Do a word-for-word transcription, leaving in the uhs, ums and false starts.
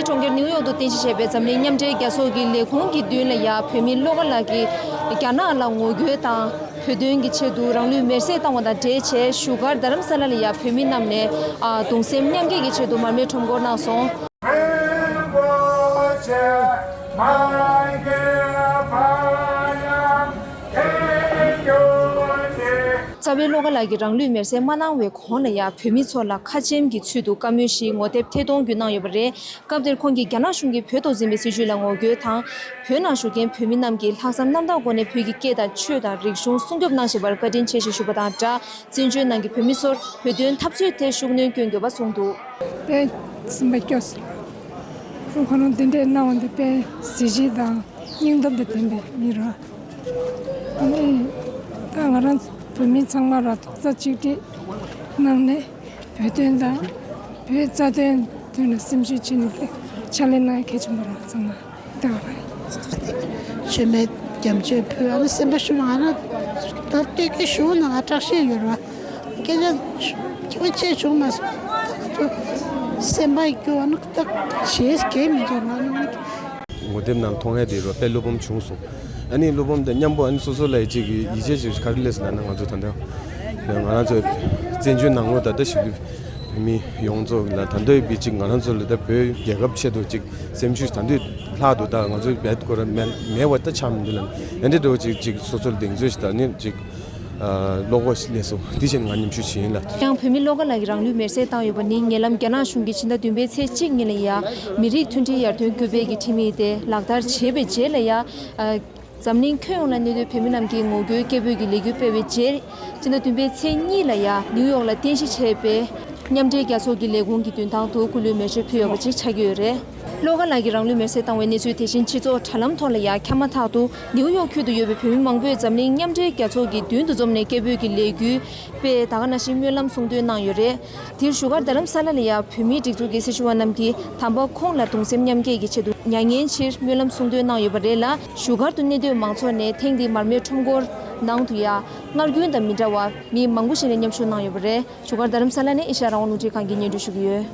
གྲོང་ཁྱེར་ནིའུ་ཡོག་ཏུ་རྟེན་གཞི་བྱས་པའི་འཛམ་གླིང་མཉམ་འབྲེལ་རྒྱལ་ཚོགས་ཀྱི་ལས་ཁུངས་ཀྱི་མདུན་ལ་ཡ་བོད་མི་བློ་དགའ་ལགས་ཀྱིས་རྒྱ་ནག་ལ་ངོ་རྒོལ་དང་བོད་དོན་གྱི་ཆེད་དུ་རང་ལུས་མེར་སྲེག་བཏང་བ་དང་འབྲེལ་བྱས་བཞུགས་སྒར་རྡ་རམ་ས་ལ་ལ་ཡ་བོད་མི་རྣམས་ནས་ཨ་གདུང་སེམས་མཉམ་སྐྱེད་ཀྱི་ཆེད་དུ་མར་མེ་ཁྲོམ་སྐོར་གནང་སོང་། རྩ་བའི་བློ་དགའ་ལགས་ཀྱིས་རང་ལུས་མེར་སྲེག་མ་གནང་བའི་གོང་ལ་ཡ་བོད་མི་ཚོ་ལ་ཁ་ཆེམས་ཀྱི་ཚུལ་དུ་བཀའ་མོལ་ཞིག་ངོ་དེབ་ཐད་གཏོང་བརྒྱུད་གནང་ཡོད་པ་རེད། སྐབས་དེར་ཁོང་གིས་རྒྱ་ནག་གཞུང་གིས་བོད་ཐོག་འཛིན་པའི་སྲིད་བྱུས་ལ་ངོ་རྒོལ་དང་། བོད་ནང་བཞུགས་མཁན་བོད་མི་རྣམས་ཀྱིས་ལྷག་བསམ་རྣམ་དག་སྒོ་ནས་བོད་ཀྱི་སྐད་དང་ཆོས་དང་རིག་གཞུང་སྲུང་སྐྱོབ་གནང་བཞིན་པར་བཀའ་དྲིན་ཆེ་ཞེས་ཞུས་པ་དང་སྦྲགས། བཙན་བྱོལ་ནང་གི་བོད་མི་ཚོར་བོད་དོན་འཐབ་རྩོད་ཐད་ཤུགས་སྣོན་སྐྱོན་དགོས་པ་གསུངས་འདུག་དཔེ་སེམས་པ་སྐྱོ་སོང་། ཁོ་རང་འདི་འདྲའི་གནང་བ་འདི་དཔེ་གཟི་བརྗིད་དང་སྙིང་སྟོབས་དང་ལྡན་པའི་མི་རེད། ཨ་ནི་ད་ང་རང་བོད་མི་ཚང་མ་ལ་རྡོག་རྩ་གཅིག་སྒྲིལ་གནང་ནས། བོད་དོན་དང་བོད་རྩ་དོན་དོན་ལ་སེམས་ཤུགས་ཆེ་ནས་ཕྱག་ལས་གནང་གལ་ཆེན་པོ་རང་ཚང་མ་བལྟ་བ་རེད། མཆོད་མེ་རྒྱ་མཆོད་ཕུལ། ཨ་ནི་སེམས་པ་ཤུགས་ང་རང་ད་ལྟོས་ཀྱི་ཞུ་ན་ང་དྲག་ཤེས་ཡོད་ར། སྐད་ཆ་སྐད་ཆ་བྱས་བྱུང་མ་སོང་། ད་ང་ཚོ་སེམས་པ་སྐྱོ་བ་ནི་ད་བྱེད་གལ་མི་འདུག་ར། ངོ་དེབ་ནང་མཐོང་ཡ་དེ་རུ་དཔེ་བློ་ཕམ་བྱུང་སོང་། ཨ་ནི་བློ་ཕམ་དང་མཉམ་པོ་ཨ་ནི་སོ་སོ་ལ་ཡི་གཅིག་གི་ཡིད་ཆེས་ཅིག་ག་རེ་སླེབས་སོང་ལབ་ན། ང་ཚོ་ད་ལྟ་ང་རང་ཚོ་བཙན་བྱོལ་ནང་ལོགས་ད་ལྟ་བཞུགས་བོད་མི་ཡོངས་རྫོགས་ལ་ད་ལྟ་ཡོད་པའི་ཅིག་ང་རང་ཚོ་ལ་ད་བོད་རྒྱལ་ཁབ་ཆེད་དུ་ཅིག་སེམས་ཤུགས་ད་ལྟ་ལྷག་འདུག་ད་ང་ཚོ་བེད་སྐོར་མེད་མེད་པ་ད་ཆགས་མི་འདུག་ལབ་ཨ་འདྲ་འདྲ་བོ་ཅིག་ཅིག་སོ་སོ་ལ་གདེང་ཚོད་ཞིག་ད་ནི་ཅིག་བློ་ཁོག་ཞིག་སླེབས་སོང་། འདི་བཞིན་ང་མཉམ་ཞུགས་བྱེད་ཡིན་ལ། ཡང་བོད་མི་བློ་དགའ་ལགས་ཀྱིས་རང་ལུས་མེར་སྲེག་བཏང་ཡོད་པ་ནི་ཉེ་ལམ་རྒྱ་ནག་གཞུང་གིས་ཕྱི་ཟླ་བདུན་པའི་ཚེས་གཅིག་ཉིན་ལ་ཡ་མི་རིགས་མཐུན་སྒྲིལ་ཡར་ཐོན་སྐུལ་སྤེལ་གྱི་ཁྲིམས་ཡིག་དེ་ལག་བསྟར་བྱས་པའི་རྗེས་ལ་ཡ། འཛམ་གླིང་ཁྱོན་ཡོངས་ལ་གནས་སྡོད་བོད་མི་རྣམས་ཀྱིས་ངོ་རྒོལ་སྐད་འབོད་ཀྱི་ལས་འགུལ་སྤེལ་བའི་རྗེས། ཕྱི་ཟླ་བདུན་པའི་ཚེས་གཉིས་ལ་ཡ་ནིའུ་ཡོག་ལ་རྟེན་གཞི་བྱས་པའི་མཉམ་འབྲེལ་རྒྱལ་ཚོགས་ཀྱི་ལས་ཁུངས་ཀྱི་མདུན་ཐང་དུ་སྐུ་ལུས་མེ་མཆོད་ཕུལ་ཡོད་པ་ཅིག་ཆགས་ཀྱི་ཡོད་རེད། བློ་དགའ་ལགས་ཀྱིས་རང་ལུས་མེར་སྲེག་བཏང་བའི་གནས་ཚུལ་དེ་བཞིན་སྤྱི་ཚོགས་དྲ་ལམ་ཐོག་ལ་ཡ་ཁྱབ་མ་ཐག་ཏུ་ནིའུ་ཡོག་ཁུལ་དུ་ཡོད་པའི་བོད་མི་མང་པོས་འཛམ་གླིང་མཉམ་འབྲེལ་རྒྱལ་ཚོགས་ཀྱི་མདུན་དུ་འཛོམས་ནས་སྐད་འབོད་ཀྱི་ལས་འགུལ་སྤེལ། ད་ག་ནང་བཞིན་སྨོན་ལམ་གསུང་འདོན་གནང་ཡོད་རེད། དེར་བཞུགས་སྒར་རྡ་རམ་ས་ལ་ལ་ཡ་བོད་མིའི་སྒྲིག་འཛུགས་ཀྱི་སྲི་ཞུ་བ་རྣམས་ཀྱིས་དམ་པ་ཁོང་ལ་གདུང་སེམས་མཉམ་སྐྱེད་ཀྱི་ཆེད་དུ་མྱ་ངན་ཕྱིར་སྨོན་ལམ་གསུང་འདོན་གནང་ཡོད་པ་རེད་ལ། བཞུགས་སྒར་དུ་གནས་སྡོད་མང་ཚོགས་ནས་ཐེངས་འདིའི་མར་མེ་ཁྲོམ་སྐོར་ནང་དུ་ཡ་སྔར་རྒྱུན་དང་མི་འདྲ་བར་མི་མང་པོ་ཞིག་ནས་མཉམ་ཞུགས་གནང་ཡོད་པ་རེད། བཞུགས་སྒར་རྡ་རམ་ས་ལ་ནས་ཨེ་ཤ་ཡ་རང་དབང་རླུང་འཕྲིན་ཁང་གིས་སྙན་སྒྲོན་ཞུ་གི་ཡོད།